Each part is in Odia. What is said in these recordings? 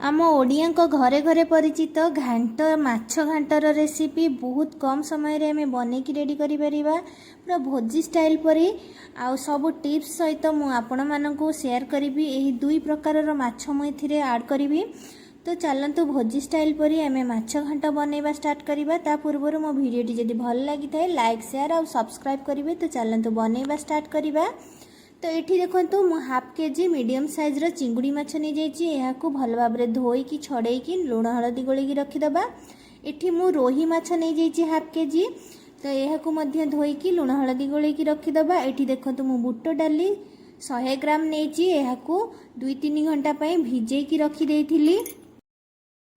ଆମ ଓଡ଼ିଆଙ୍କ ଘରେ ଘରେ ପରିଚିତ ଘାଣ୍ଟ, ମାଛ ଘାଣ୍ଟର ରେସିପି ବହୁତ କମ୍ ସମୟରେ ଆମେ ବନେଇକି ରେଡ଼ି କରିପାରିବା, ପୁରା ଭୋଜି ଷ୍ଟାଇଲ୍ ପରି। ଆଉ ସବୁ ଟିପ୍ସ ସହିତ ମୁଁ ଆପଣମାନଙ୍କୁ ସେୟାର କରିବି। ଏହି ଦୁଇ ପ୍ରକାରର ମାଛ ମୁଁ ଏଥିରେ ଆଡ଼୍ କରିବି। ତ ଚାଲନ୍ତୁ, ଭୋଜି ଷ୍ଟାଇଲ୍ ପରି ଆମେ ମାଛ ଘାଣ୍ଟ ବନେଇବା ଷ୍ଟାର୍ଟ କରିବା। ତା ପୂର୍ବରୁ ମୋ ଭିଡ଼ିଓଟି ଯଦି ଭଲ ଲାଗିଥାଏ, ଲାଇକ୍, ସେୟାର ଆଉ ସବସ୍କ୍ରାଇବ୍ କରିବେ। ତ ଚାଲନ୍ତୁ, ବନେଇବା ଷ୍ଟାର୍ଟ କରିବା। ତ ଏଠି ଦେଖନ୍ତୁ, ମୁଁ ହାଫ୍ କେଜି ମିଡ଼ିୟମ୍ ସାଇଜ୍ର ଚିଙ୍ଗୁଡ଼ି ମାଛ ନେଇଯାଇଛି। ଏହାକୁ ଭଲ ଭାବରେ ଧୋଇକି, ଛଡ଼େଇକି, ଲୁଣ ହଳଦୀ ଗୋଳେଇକି ରଖିଦେବା। ଏଠି ମୁଁ ରୋହି ମାଛ ନେଇଯାଇଛି ହାଫ୍ କେଜି। ତ ଏହାକୁ ମଧ୍ୟ ଧୋଇକି ଲୁଣ ହଳଦୀ ଗୋଳେଇକି ରଖିଦେବା। ଏଠି ଦେଖନ୍ତୁ, ମୁଁ ବୁଟ ଡାଲି 100 ଗ୍ରାମ ନେଇଛି। ଏହାକୁ 2-3 ଘଣ୍ଟା ପାଇଁ ଭିଜେଇକି ରଖିଦେଇଥିଲି।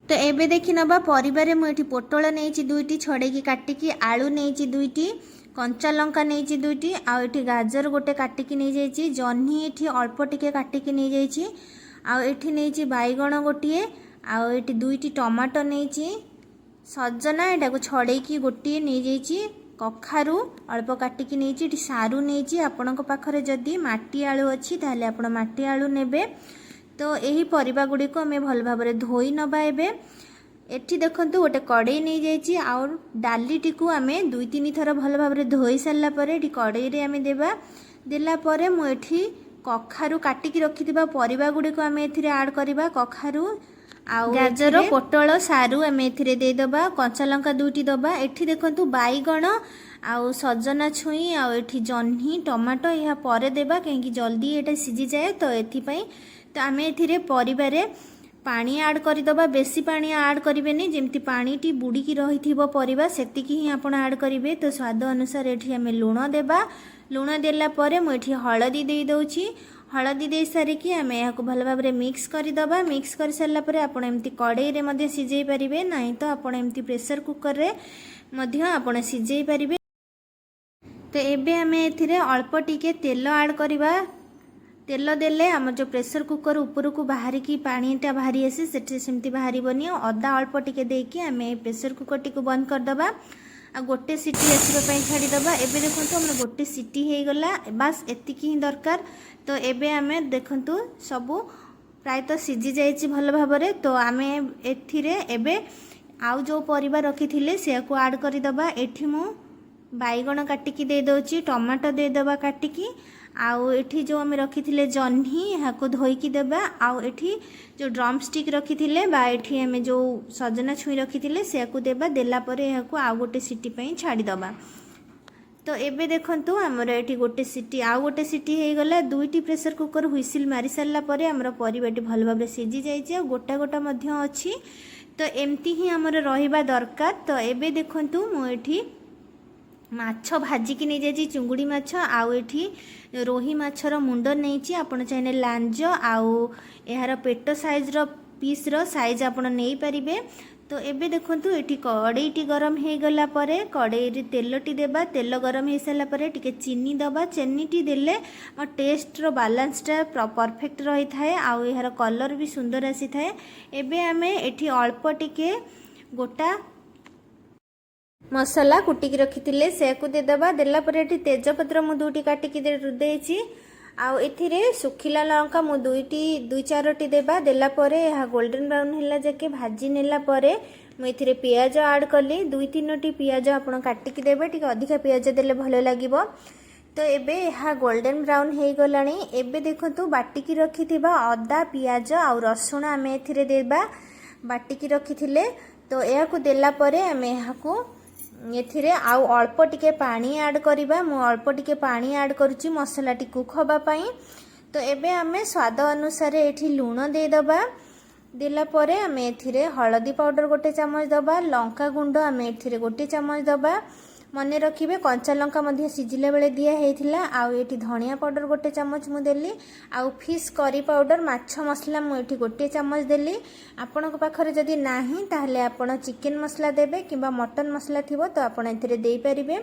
ତ ଏବେ ଦେଖି ନେବା ପରିବାରେ। ମୁଁ ଏଠି ପୋଟଳ ନେଇଛି ଦୁଇଟି, ଛଡ଼େଇକି କାଟିକି। ଆଳୁ ନେଇଛି ଦୁଇଟି, କଞ୍ଚା ଲଙ୍କା ନେଇଛି ଦୁଇଟି, ଆଉ ଏଠି ଗାଜର ଗୋଟେ କାଟିକି ନେଇଯାଇଛି। ଜହ୍ନି ଏଠି ଅଳ୍ପ ଟିକେ କାଟିକି ନେଇଯାଇଛି। ଆଉ ଏଠି ନେଇଛି ବାଇଗଣ ଗୋଟିଏ, ଆଉ ଏଠି ଦୁଇଟି ଟମାଟୋ ନେଇଛି। ସଜନା ଏଟାକୁ ଛଡ଼େଇକି ଗୋଟିଏ ନେଇଯାଇଛି। କଖାରୁ ଅଳ୍ପ କାଟିକି ନେଇଛି। ଏଠି ସାରୁ ନେଇଛି। ଆପଣଙ୍କ ପାଖରେ ଯଦି ମାଟି ଆଳୁ ଅଛି, ତାହେଲେ ଆପଣ ମାଟି ଆଳୁ ନେବେ। ତ ଏହି ପରିବା ଗୁଡ଼ିକୁ ଆମେ ଭଲ ଭାବରେ ଧୋଇ ନେବା। ଏବେ ଏଠି ଦେଖନ୍ତୁ, ଗୋଟେ କଡ଼େଇ ନେଇଯାଇଛି ଆଉ ଡାଲିଟିକୁ ଆମେ 2-3 ଥର ଭଲ ଭାବରେ ଧୋଇ ସାରିଲା ପରେ ଏଠି କଡ଼େଇରେ ଆମେ ଦେବା। ଦେଲା ପରେ ମୁଁ ଏଠି କଖାରୁ କାଟିକି ରଖିଥିବା ପରିବା ଗୁଡ଼ିକୁ ଆମେ ଏଥିରେ ଆଡ଼୍ କରିବା। କଖାରୁ ଆଉ ଗାଜର, ପୋଟଳ, ସାରୁ ଆମେ ଏଥିରେ ଦେଇଦେବା। କଞ୍ଚା ଲଙ୍କା ଦୁଇଟି ଦେବା। ଏଠି ଦେଖନ୍ତୁ, ବାଇଗଣ ଆଉ ସଜନା ଛୁଇଁ ଆଉ ଏଠି ଜହ୍ନି, ଟମାଟୋ ଏହା ପରେ ଦେବା, କାହିଁକି ଜଲ୍ଦି ଏଇଟା ସିଝିଯାଏ, ତ ଏଥିପାଇଁ। ତ ଆମେ ଏଥିରେ ପରିବାରେ ପାଣି ଆଡ଼୍ କରିଦେବା। ବେଶୀ ପାଣି ଆଡ଼୍ କରିବେନି, ଯେମିତି ପାଣିଟି ବୁଡ଼ିକି ରହିଥିବ ପରିବା, ସେତିକି ହିଁ ଆପଣ ଆଡ଼୍ କରିବେ। ତ ସ୍ୱାଦ ଅନୁସାରେ ଏଠି ଆମେ ଲୁଣ ଦେବା। ଲୁଣ ଦେଲା ପରେ ମୁଁ ଏଠି ହଳଦୀ ଦେଇଦେଉଛି। ହଳଦୀ ଦେଇ ସାରିକି ଆମେ ଏହାକୁ ଭଲ ଭାବରେ ମିକ୍ସ କରିଦେବା। ମିକ୍ସ କରିସାରିଲା ପରେ ଆପଣ ଏମିତି କଡ଼େଇରେ ମଧ୍ୟ ସିଝେଇ ପାରିବେ, ନାହିଁ ତ ଆପଣ ଏମିତି ପ୍ରେସର କୁକରରେ ମଧ୍ୟ ଆପଣ ସିଝେଇ ପାରିବେ। ତ ଏବେ ଆମେ ଏଥିରେ ଅଳ୍ପ ଟିକେ ତେଲ ଆଡ଼୍ କରିବା। ତେଲ ଦେଲେ ଆମର ଯେଉଁ ପ୍ରେସର କୁକର ଉପରକୁ ବାହାରିକି ପାଣିଟା ବାହାରି ଆସେ, ସେଠି ସେମିତି ବାହାରିବନି। ଆଉ ଅଦା ଅଳ୍ପ ଟିକେ ଦେଇକି ଆମେ ପ୍ରେସର କୁକରଟିକୁ ବନ୍ଦ କରିଦେବା ଆଉ ଗୋଟେ ସିଟି ଆସିବା ପାଇଁ ଛାଡ଼ିଦେବା। ଏବେ ଦେଖନ୍ତୁ, ଆମର ଗୋଟେ ସିଟି ହେଇଗଲା। ବାସ୍, ଏତିକି ହିଁ ଦରକାର। ତ ଏବେ ଆମେ ଦେଖନ୍ତୁ, ସବୁ ପ୍ରାୟତଃ ସିଝି ଯାଇଛି ଭଲ ଭାବରେ। ତ ଆମେ ଏଥିରେ ଏବେ ଆଉ ଯେଉଁ ପରିବା ରଖିଥିଲେ, ସେୟାକୁ ଆଡ଼୍ କରିଦେବା। ଏଠି ମୁଁ ବାଇଗଣ କାଟିକି ଦେଇଦେଉଛି, ଟମାଟୋ ଦେଇଦେବା କାଟିକି, ଆଉ ଏଠି ଯେଉଁ ଆମେ ରଖିଥିଲେ ଜହ୍ନି, ଏହାକୁ ଧୋଇକି ଦେବା। ଆଉ ଏଠି ଯେଉଁ ଡ୍ରମ୍ ଷ୍ଟିକ୍ ରଖିଥିଲେ ବା ଏଠି ଆମେ ଯେଉଁ ସଜନା ଛୁଇଁ ରଖିଥିଲେ, ସେୟାକୁ ଦେବା। ଦେଲା ପରେ ଏହାକୁ ଆଉ ଗୋଟେ ସିଟି ପାଇଁ ଛାଡ଼ିଦେବା। ତ ଏବେ ଦେଖନ୍ତୁ, ଆମର ଏଠି ଗୋଟେ ସିଟି, ଆଉ ଗୋଟେ ସିଟି ହେଇଗଲା। ଦୁଇଟି ପ୍ରେସର କୁକର ହୁଇସିଲ୍ ମାରି ସାରିଲା ପରେ ଆମର ପରିବାଟି ଭଲ ଭାବରେ ସିଝି ଯାଇଛି ଆଉ ଗୋଟା ଗୋଟା ମଧ୍ୟ ଅଛି। ତ ଏମିତି ହିଁ ଆମର ରହିବା ଦରକାର। ତ ଏବେ ଦେଖନ୍ତୁ, ମୁଁ ଏଠି ମାଛ ଭାଜିକି ନେଇଯାଇଛି, ଚୁଙ୍ଗୁଡ଼ି ମାଛ ଆଉ ଏଠି ରୋହି ମାଛର ମୁଣ୍ଡ ନେଇଛି। ଆପଣ ଚାହିଁଲେ ଲାଞ୍ଜ ଆଉ ଏହାର ପେଟ ସାଇଜ୍ର ପିସ୍ର ସାଇଜ୍ ଆପଣ ନେଇପାରିବେ। ତ ଏବେ ଦେଖନ୍ତୁ, ଏଠି କଡ଼େଇଟି ଗରମ ହେଇଗଲା ପରେ କଡ଼େଇରେ ତେଲଟି ଦେବା। ତେଲ ଗରମ ହେଇସାରିଲା ପରେ ଟିକେ ଚିନି ଦେବା। ଚିନିଟି ଦେଲେ ଆମ ଟେଷ୍ଟର ବାଲାନ୍ସଟା ପରଫେକ୍ଟ ରହିଥାଏ ଆଉ ଏହାର କଲର୍ ବି ସୁନ୍ଦର ଆସିଥାଏ। ଏବେ ଆମେ ଏଠି ଅଳ୍ପ ଟିକେ ଗୋଟା ମସଲା କୁଟିକି ରଖିଥିଲେ, ସେୟାକୁ ଦେଇଦେବା। ଦେଲା ପରେ ଏଠି ତେଜପତ୍ର ମୁଁ ଦୁଇଟି କାଟିକି ଦେଇଛି ଆଉ ଏଥିରେ ଶୁଖିଲା ଲଙ୍କା ମୁଁ ଦୁଇଟି, ଦୁଇ ଚାରୋଟି ଦେବା। ଦେଲା ପରେ ଏହା ଗୋଲ୍ଡେନ୍ ବ୍ରାଉନ୍ ହେଲା ଯାକେ ଭାଜି ନେଲା ପରେ ମୁଁ ଏଥିରେ ପିଆଜ ଆଡ଼୍ କଲି। ଦୁଇ ତିନୋଟି ପିଆଜ ଆପଣ କାଟିକି ଦେବେ। ଟିକେ ଅଧିକା ପିଆଜ ଦେଲେ ଭଲ ଲାଗିବ। ତ ଏବେ ଏହା ଗୋଲ୍ଡେନ୍ ବ୍ରାଉନ୍ ହେଇଗଲାଣି। ଏବେ ଦେଖନ୍ତୁ, ବାଟିକି ରଖିଥିବା ଅଦା, ପିଆଜ ଆଉ ରସୁଣ ଆମେ ଏଥିରେ ଦେବା, ବାଟିକି ରଖିଥିଲେ। ତ ଏହାକୁ ଦେଲା ପରେ ଆମେ ଏହାକୁ ଏଥିରେ ଆଉ ଅଳ୍ପ ଟିକେ ପାଣି ଆଡ଼୍ କରିବା। ମୁଁ ଅଳ୍ପ ଟିକେ ପାଣି ଆଡ଼୍ କରୁଛି ମସଲାଟି କୁକ୍ ହେବା ପାଇଁ। ତ ଏବେ ଆମେ ସ୍ୱାଦ ଅନୁସାରେ ଏଠି ଲୁଣ ଦେଇଦେବା। ଦେଲା ପରେ ଆମେ ଏଥିରେ ହଳଦୀ ପାଉଡ଼ର ଗୋଟେ ଚାମଚ ଦେବା। ଲଙ୍କା ଗୁଣ୍ଡ ଆମେ ଏଥିରେ ଗୋଟେ ଚାମଚ ଦେବା। ମନେ ରଖିବେ, କଞ୍ଚା ଲଙ୍କା ମଧ୍ୟ ସିଝିଲା ବେଳେ ଦିଆ ହେଇଥିଲା। ଆଉ ଏଠି ଧନିଆ ପାଉଡ଼ର ଗୋଟେ ଚାମଚ ମୁଁ ଦେଲି। ଆଉ ଫିସ୍ କରି ପାଉଡ଼ର, ମାଛ ମସଲା ମୁଁ ଏଠି ଗୋଟିଏ ଚାମଚ ଦେଲି। ଆପଣଙ୍କ ପାଖରେ ଯଦି ନାହିଁ, ତାହେଲେ ଆପଣ ଚିକେନ୍ ମସଲା ଦେବେ କିମ୍ବା ମଟନ୍ ମସଲା ଥିବ ତ ଆପଣ ଏଥିରେ ଦେଇପାରିବେ।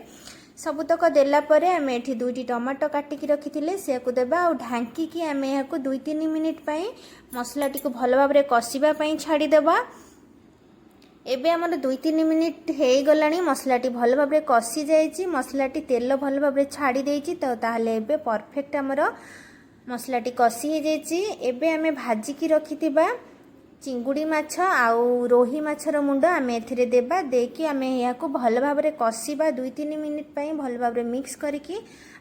ସବୁତକ ଦେଲା ପରେ ଆମେ ଏଠି ଦୁଇଟି ଟମାଟୋ କାଟିକି ରଖିଥିଲେ, ସେୟାକୁ ଦେବା ଆଉ ଢାଙ୍କିକି ଆମେ ଏହାକୁ 2-3 ମିନିଟ୍ ପାଇଁ ମସଲାଟିକୁ ଭଲ ଭାବରେ କଷିବା ପାଇଁ ଛାଡ଼ିଦେବା। ଏବେ ଆମର 2-3 ମିନିଟ୍ ହେଇଗଲାଣି। ମସଲାଟି ଭଲ ଭାବରେ କଷି ଯାଇଛି। ମସଲାଟି ତେଲ ଭଲ ଭାବରେ ଛାଡ଼ି ଦେଇଛି। ତ ତାହେଲେ ଏବେ ପରଫେକ୍ଟ ଆମର ମସଲାଟି କଷି ହେଇଯାଇଛି। ଏବେ ଆମେ ଭାଜିକି ରଖିଥିବା ଚିଙ୍ଗୁଡ଼ି ମାଛ ଆଉ ରୋହି ମାଛର ମୁଣ୍ଡ ଆମେ ଏଥିରେ ଦେବା। ଦେଇକି ଆମେ ଏହାକୁ ଭଲ ଭାବରେ କଷିବା 2-3 ମିନିଟ୍ ପାଇଁ, ଭଲ ଭାବରେ ମିକ୍ସ କରିକି।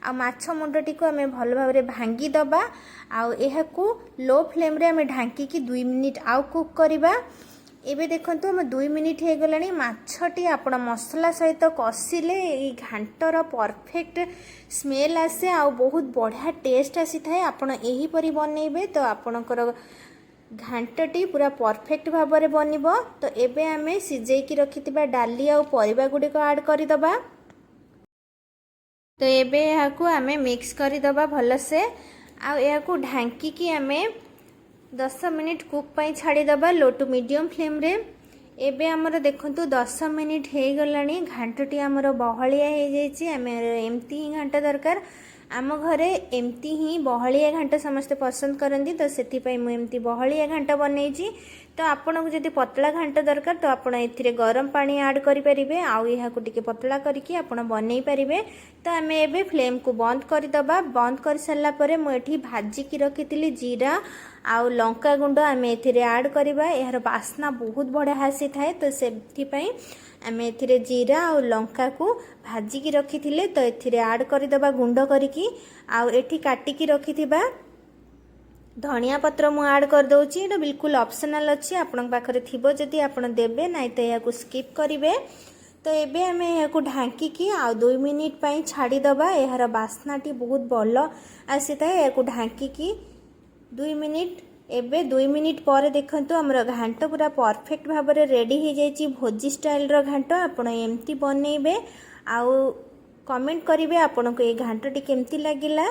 ଆଉ ମାଛ ମୁଣ୍ଡଟିକୁ ଆମେ ଭଲ ଭାବରେ ଭାଙ୍ଗି ଦେବା ଆଉ ଏହାକୁ ଲୋ ଫ୍ଲେମ୍ରେ ଆମେ ଢାଙ୍କିକି 2 ମିନିଟ୍ ଆଉ କୁକ୍ କରିବା। ଏବେ ଦେଖନ୍ତୁ, ଆମ 2 ମିନିଟ୍ ହେଇଗଲାଣି। ମାଛଟି ଆପଣ ମସଲା ସହିତ କଷିଲେ ଏଇ ଘାଣ୍ଟର ପରଫେକ୍ଟ ସ୍ମେଲ୍ ଆସେ ଆଉ ବହୁତ ବଢ଼ିଆ ଟେଷ୍ଟ ଆସିଥାଏ। ଆପଣ ଏହିପରି ବନେଇବେ ତ ଆପଣଙ୍କର ଘାଣ୍ଟଟି ପୁରା ପରଫେକ୍ଟ ଭାବରେ ବନିବ। ତ ଏବେ ଆମେ ସିଝେଇକି ରଖିଥିବା ଡାଲି ଆଉ ପରିବା ଗୁଡ଼ିକ ଆଡ଼୍ କରିଦେବା। ତ ଏବେ ଏହାକୁ ଆମେ ମିକ୍ସ କରିଦେବା ଭଲସେ ଆଉ ଏହାକୁ ଢାଙ୍କିକି ଆମେ 10 ମିନିଟ୍ କୁକ୍ ପାଇଁ ଛାଡ଼ିଦେବା ଲୋ ଟୁ ମିଡ଼ିୟମ୍ ଫ୍ଲେମ୍ରେ। ଏବେ ଆମର ଦେଖନ୍ତୁ, 10 ମିନିଟ୍ ହେଇଗଲାଣି। ଘାଣ୍ଟଟି ଆମର ବହଳିଆ ହେଇଯାଇଛି। ଆମେ ଏମିତି ହିଁ ଘାଣ୍ଟ ଦରକାର। ଆମ ଘରେ ଏମିତି ହିଁ ବହଳିଆ ଘାଣ୍ଟ ସମସ୍ତେ ପସନ୍ଦ କରନ୍ତି, ତ ସେଥିପାଇଁ ମୁଁ ଏମିତି ବହଳିଆ ଘାଣ୍ଟ ବନେଇଛି। ତ ଆପଣଙ୍କୁ ଯଦି ପତଳା ଘାଣ୍ଟ ଦରକାର, ତ ଆପଣ ଏଥିରେ ଗରମ ପାଣି ଆଡ଼୍ କରିପାରିବେ ଆଉ ଏହାକୁ ଟିକେ ପତଳା କରିକି ଆପଣ ବନେଇ ପାରିବେ। ତ ଆମେ ଏବେ ଫ୍ଲେମ୍କୁ ବନ୍ଦ କରିଦେବା। ବନ୍ଦ କରିସାରିଲା ପରେ ମୁଁ ଏଠି ଭାଜିକି ରଖିଥିଲି ଜିରା ଆଉ ଲଙ୍କା ଗୁଣ୍ଡ, ଆମେ ଏଥିରେ ଆଡ଼୍ କରିବା। ଏହାର ବାସ୍ନା ବହୁତ ବଢ଼ିଆ ଆସିଥାଏ, ତ ସେଥିପାଇଁ ଆମେ ଏଥିରେ ଜିରା ଆଉ ଲଙ୍କାକୁ ଭାଜିକି ରଖିଥିଲେ, ତ ଏଥିରେ ଆଡ଼୍ କରିଦେବା ଗୁଣ୍ଡ କରିକି। ଆଉ ଏଠି କାଟିକି ରଖିଥିବା ଧନିଆ ପତ୍ର ମୁଁ ଆଡ଼୍ କରିଦେଉଛି। ଏଇଟା ବିଲକୁଲ ଅପସନାଲ୍ ଅଛି। ଆପଣଙ୍କ ପାଖରେ ଥିବ ଯଦି ଆପଣ ଦେବେ, ନାଇଁ ତ ଏହାକୁ ସ୍କିପ୍ କରିବେ। ତ ଏବେ ଆମେ ଏହାକୁ ଢାଙ୍କିକି ଆଉ 2 ମିନିଟ୍ ପାଇଁ ଛାଡ଼ିଦେବା। ଏହାର ବାସ୍ନାଟି ବହୁତ ଭଲ ଆସିଥାଏ। ଏହାକୁ ଢାଙ୍କିକି 2 ମିନିଟ୍। ଏବେ 2 ମିନିଟ୍ ପରେ ଦେଖନ୍ତୁ, ଆମର ଘାଣ୍ଟ ପୁରା ପରଫେକ୍ଟ ଭାବରେ ରେଡ଼ି ହେଇଯାଇଛି। ଭୋଜି ଷ୍ଟାଇଲର ଘାଣ୍ଟ। ଆପଣ ଏମିତି ବନେଇବେ ଆଉ କମେଣ୍ଟ କରିବେ ଆପଣଙ୍କୁ ଏଇ ଘାଣ୍ଟଟି କେମିତି ଲାଗିଲା।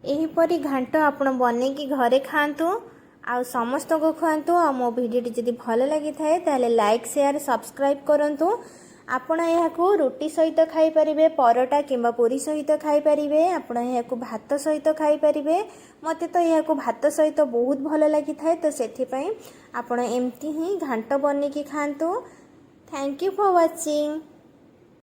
ଏହିପରି ଘାଣ୍ଟ ଆପଣ ବନେଇକି ଘରେ ଖାଆନ୍ତୁ ଆଉ ସମସ୍ତଙ୍କୁ ଖୁଆନ୍ତୁ। ଆଉ ମୋ ଭିଡ଼ିଓଟି ଯଦି ଭଲ ଲାଗିଥାଏ, ତାହେଲେ ଲାଇକ୍, ସେୟାର, ସବସ୍କ୍ରାଇବ୍ କରନ୍ତୁ। ଆପଣ ଏହାକୁ ରୁଟି ସହିତ ଖାଇପାରିବେ, ପରଟା କିମ୍ବା ପୁରୀ ସହିତ ଖାଇପାରିବେ। ଆପଣ ଏହାକୁ ଭାତ ସହିତ ଖାଇପାରିବେ। ମୋତେ ତ ଏହାକୁ ଭାତ ସହିତ ବହୁତ ଭଲ ଲାଗିଥାଏ, ତ ସେଥିପାଇଁ ଆପଣ ଏମିତି ହିଁ ଘାଣ୍ଟ ବନେଇକି ଖାଆନ୍ତୁ। Thank you for watching.